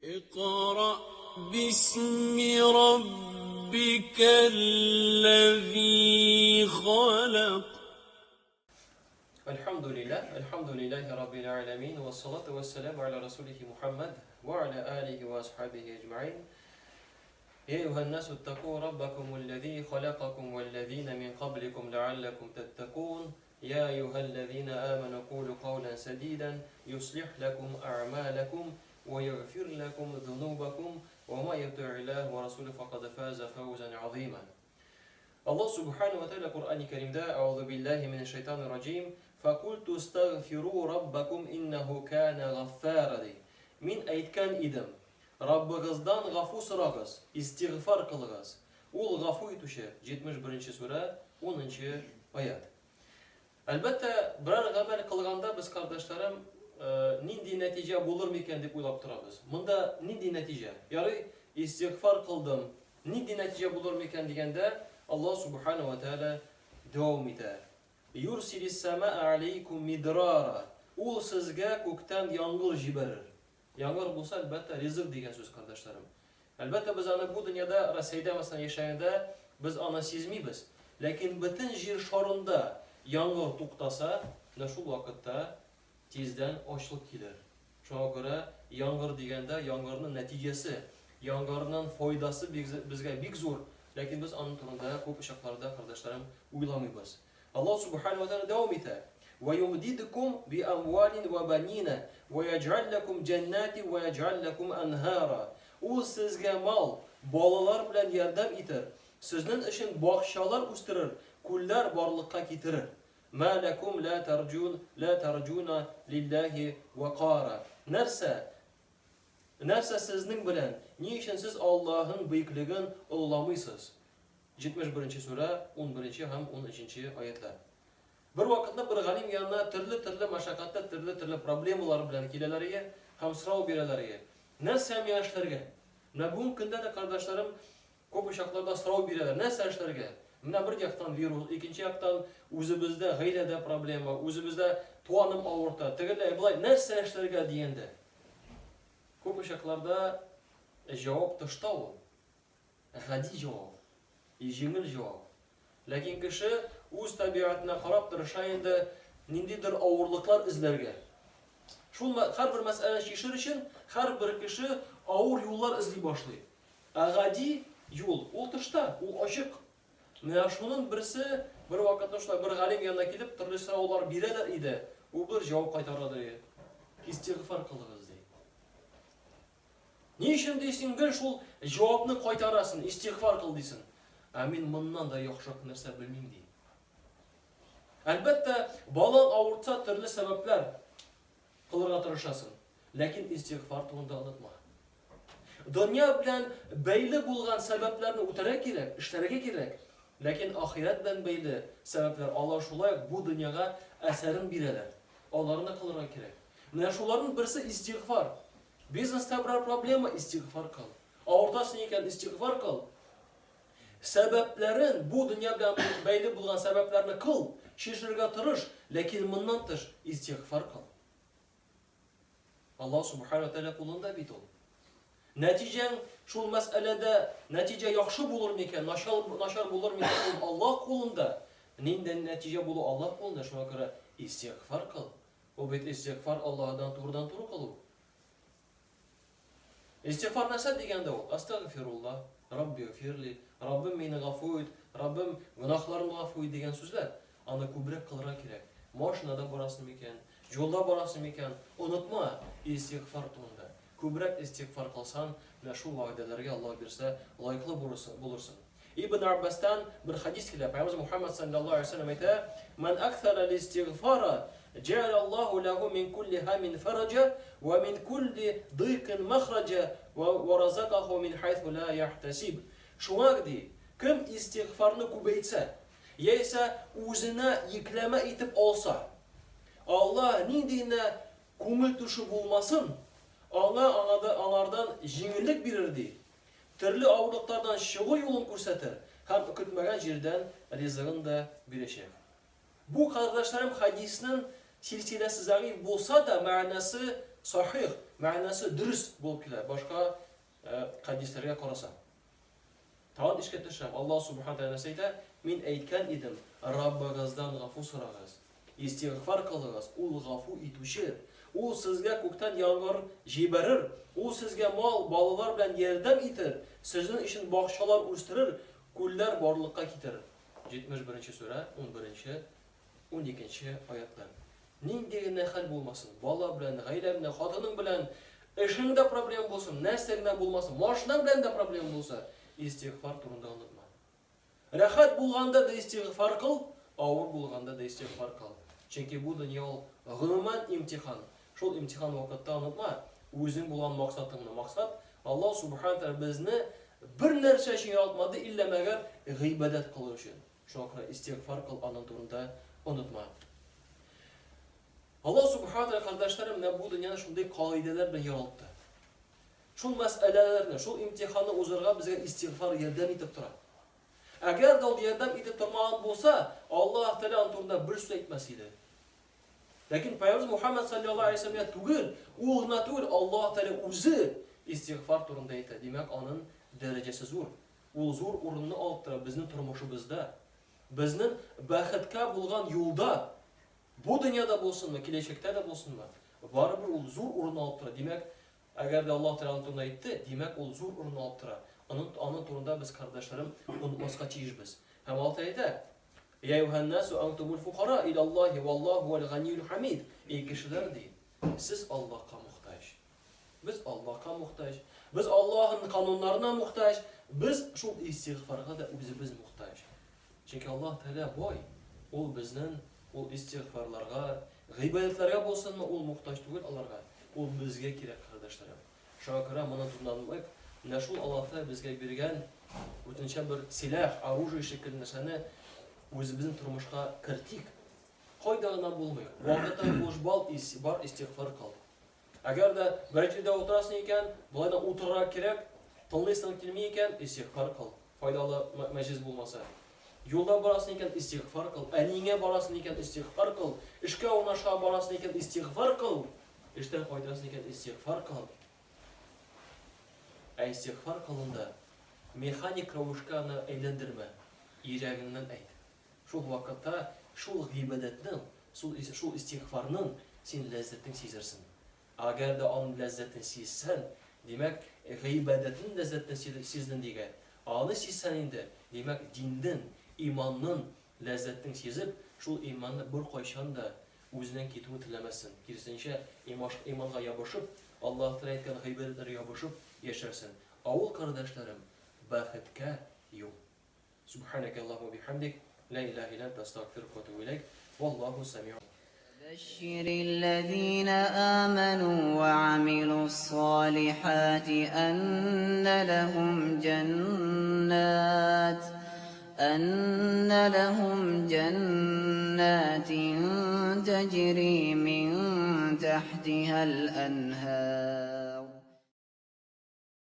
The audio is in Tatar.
اقرأ باسم ربك الذي خلق. الحمد لله، الحمد لله رب العالمين، والصلاة والسلام على رسوله محمد وعلى آله وأصحابه أجمعين. يا أيها الناس اتقوا ربكم الذي خلقكم والذين من قبلكم لعلكم تتقون. يا أيها الذين آمنوا قولوا قولا سديدا يصلح لكم أعمالكم ويغفر لكم ذنوبكم وما يطع الله ورسوله فقد فاز فوزا عظيما. Аллаһ Субхану ва Тааля Коръәни Кәримдә: Әгъузу биллаһи минәш шайтанир раҗим, фәкульту астагфиру раббакум иннәһу кана гаффара, ди. Мин әйткән идем, Раббыгыздан гафу сорагыз, истигъфар кылыгыз. Ул гафу итүче, 71 нче сүрә, 10 нчы аять. Әлбәттә, берәр гамәл кылганда без, кардәшләрем, нинди нәтиҗә булыр микән дип уйлап торабыз. Монда нинди нәтиҗә? Ярый, истигъфар кылдым, нинди нәтиҗә булыр микән дигәндә, Аллаһ Субхану ва Тәгалә дәвам итә. Юрсилис самаа алейкум мидрара. Ул сезгә күктән яңгыр җибәрер. Яңгыр булса, әлбәттә, ризык дигән сүз, кардәшләрем. Әлбәттә, без аны бу дөньяда, Рәсәйдә, мәсәлән, яшәгәндә, без аны сизмибез. Ләкин бөтен җир шарында яңгыр туктаса, менә шул вакытта тиздән ачлык килер. Шуңа күрә яңгыр дигәндә, яңгырның нәтиҗәсе, яңгырның файдасы безгә бик зур, ләкин без аның турында күп очракларда, кардәшләрем, уйламыйбыз. Аллаһ Субхану ва Тәгалә дәвам итә: Вә юмдидкум би амвалин вә банина, вә яҗгаль ләкум җәннатин вә яҗгаль ләкум анһара. Ул сезгә мал, балалар белән ярдәм итер, сезнең өчен бакчалар үстерер, күлләр барлыкка китерер. Мә ләкум лә тарҗун лә тарҗуна лилләһи вәкара. Нәрсә? Нәрсә сезнең белән? Ни өчен сез Аллаһның бөеклеген олыламыйсыз? 71 нче сүрә, 11 нче һәм 13 нче аятьләр. Бер вакытны бер галим янына төрле-төрле мәшәкатьле, төрле-төрле проблемалар белән киләләр ие һәм сорау бирәләр ие. Нәрсә миңа эшләргә? Менә бүгенге көндә дә, кардәшләрем, күп очракларда сорау бирәләр, нәрсә эшләргә? Менә бер яктан вирус, икенче яктан үзебездә гаиләдә проблема, үзебездә туганым авырта, тегеләй, болай, нәрсә эшләргә дигәндә. Күп очракларда җавап тышта ул. Гади җавап. И җиңел җавап. Ләкин кеше үз табигатенә карап тырыша инде ниндидер авырлыклар эзләргә. Шул һәрбер мәсьәләне чишер өчен һәрбер кеше авыр юллар эзли башлый. Ә гади юл ул тышта, ул ачык. Менә шуның берсе бер вакытны шулай бер галим янына килеп төрле сораулар бирәләр иде. Ул бер җавап кайтара ди. Истигъфар кылыгыз ди. Ни өчен ди син гел шул җавапны кайтарасың, истигъфар кыл дисең. Ә мин моннан да яхшырак нәрсә белмим ди. Әлбәттә, балаң авыртса төрле сәбәпләр кылырга тырышасың. Ләкин истигъфар турында онытма. Дөнья белән бәйле булган сәбәпләрне үтәргә кирәк, эшләргә кирәк. Ләкин ахирәт белән бәйле сәбәпләр алар шулай ук бу дөньяга әсәрен бирәләр. Аларны кылырга кирәк. Менә шуларның берсе истигъфар. Бизнеста берәр проблема, истигъфар кыл. Авыртасың икән, истигъфар кыл. Сәбәпләрен, бу дөнья белән бәйле булган сәбәпләрне кыл, чишергә тырыш, ләкин моннан тыш истигъфар кыл. Аллаһ субхана ва тәгалә кулында бит ул. Нәтиҗәң шул мәсьәләдә нәтиҗә яхшы булыр микән, начар, начар булыр микән, ул Аллаһ кулында. Нинди нәтиҗә булу Аллаһ кулында, шуңа күрә истигъфар кыл. Ул бит истигъфар Аллаһыдан турыдан-туры кылу. Истигъфар нәрсә дигәндә ул? Астагфирулла, Рабби гфирли, Раббым мине гафу ит, Раббым гөнаһларымны гафу ит дигән сүзләр. Аны күбрәк кылырга кирәк. Машинада барасың микән, юлда барасың микән, онытма истигъфар турында. Күбрәк истигъфар кылсаң, менә шул вәгъдәләргә Аллаһ бирсә, лаеклы булырсың. Ибн Аббастан бер хадис килә, Пәйгамбәребез Мухаммад саллаллаһу алейһи ва сәлләм әйтә: "Ман аксара листигъфара, җәгъәлә Аллаһу ләһу мин кулли һаммин фараҗа, ва мин кулли дыйкин махраҗа, ва разакаху мин хайсу ла яхтасиб". Шуңа ди, кем истигъфарны күбәйтсә, яисә үзенә йөкләмә итеп алса, Аллаһ нинди генә күңел төшү булмасын, аңа аңардан җиңеллек бирер ди. Төрле авырлыклардан чыгу юлын күрсәтер һәм көтмәгән җирдән ризыгын да бирәчәк. Бу, кардәшләрем, хәдиснең силсиләсе зәгыйфь булса да, мәгънәсе сахих, мәгънәсе дөрес булып килә, башка хәдисләргә караса. Тагын искә төшерәм, Аллаһ Субхана Тәгалә нәрсә әйтә? Мин әйткән идем, Раббыгыздан гафу сорагыз, истигъфар кылыгыз, ул гафу итүче. Ул сезгә күктән яңгыр җибәрер, ул сезгә мал, балалар белән ярдәм итер, сезнең өчен бакчалар үстерер, күлләр барлыкка китерер. 71 нче сүрә, 11 нче, 12 нче аятлар. Нинди генә хәл булмасын, бала белән, гаилә белән, хатының белән, эшеңдә проблема булсын, нәрсә генә булмасын, машинаң белән дә проблема булса, истигъфар турында онытма. Рәхәт булганда да истигъфар кыл, авыр булганда да истигъфар кыл. Чөнки бу дөнья ул гомумән имтихан. Шул имтихан вакытта онытма, үзең булган максатыңны. Максат, Аллаһ Субхана Тәгалә безне бер нәрсә өчен яралтмады, иллә мәгәр гыйбадәт кылу өчен. Шуңа күрә истигъфар кыл, аның турында онытма. Аллаһ Субхана Тәгалә, кардәшләрем, менә бу дөньяны шундый кагыйдәләр белән яралтты. Шул мәсьәләләрне, шул имтиханны узарга безгә истигъфар ярдәм итеп тора. Әгәр дә ул ярдәм итеп тормаган булса, Аллаһ Тәгалә аның турында бер сүз әйтмәс иде. Ләкин Пәйгамбәребез Мухаммад саллаллаһу алейһи вәсәлләмгә түгел, ул гына түгел, Аллаһ Тәгалә үзе истигъфар турында әйтә. Димәк, аның дәрәҗәсе зур. Ул зур урынны алып тора безнең тормышыбызда. Безнең бәхеткә булган юлда, бу дөньяда булсынмы, киләчәктә дә булсынмы, барыбер ул зур урын алып тора. Димәк, әгәр дә Аллаһ Тәгалә аның турында әйтте, димәк, ул зур урын алып тора. Аның, аның турында без, кардәшләрем, онытмаска тиешбез. Һәм Аллаһ Тәгалә әйтә, Я әйюһән-насу антумул фукара илаллаһи валлаһу хуәл ганиюл хамид. Эй кешеләр, ди, сез Аллаһка мохтаҗ. Без Аллаһка мохтаҗ. Без Аллаһның кануннарына мохтаҗ. Без шул истигъфарга да үзебез мохтаҗ. Чөнки Аллаһ Тәгалә бай. Ул безнең ул истигъфарларга, гыйбадәтләргә булсынмы, ул мохтаҗ түгел аларга. Ул безгә кирәк, кардәшләрем. Шуңа күрә моны турында менә шул Аллаһ Тәгалә безгә биргән үзенчә бер силах, оружие шикелле нәрсәне үзебезнең тормышка кертик. Кайда гына булмыйк, вакытың буш бал, бар истигъфар кыл. Әгәр дә бер җирдә утырасың икән, болай да утырырга кирәк, тыңлыйсың килми икән, истигъфар кыл. Файдалы мәҗлес булмаса. Юлда барасың икән, истигъфар кыл. Әниеңә барасың икән, истигъфар кыл. Эшкә урнашырга барасың икән, истигъфар кыл. Эштән кайтасың икән, истигъфар кыл. Ә истигъфар кылында механик рәвешкә аны әйләндермә, йөрәгеңнән әйт. Шул вакытта шул гыйбадәтнең, шул истигъфарның син ләззәтен сизерсең. Әгәр дә аның ләззәтен сизсәң, димәк, гыйбадәтнең ләззәтен сиздең дигән. Аны сизсәң инде, димәк, диннең, иманның ләззәтен сизеп, шул иманны беркайчан да үзеннән китүен теләмәссең. Киресенчә, иманга ябышып, Аллаһ Тәгалә әйткән гыйбадәтләргә ябышып яшәрсең. Авыл кардәшләрем, бәхеткә юл. سبحانك اللهم وبحمدك لا إله إلا أنت أستغفرك وأتوب إليك والله سميع. بشر الذين آمنوا وعملوا الصالحات أن لهم جنات تجري من تحتها الأنهار.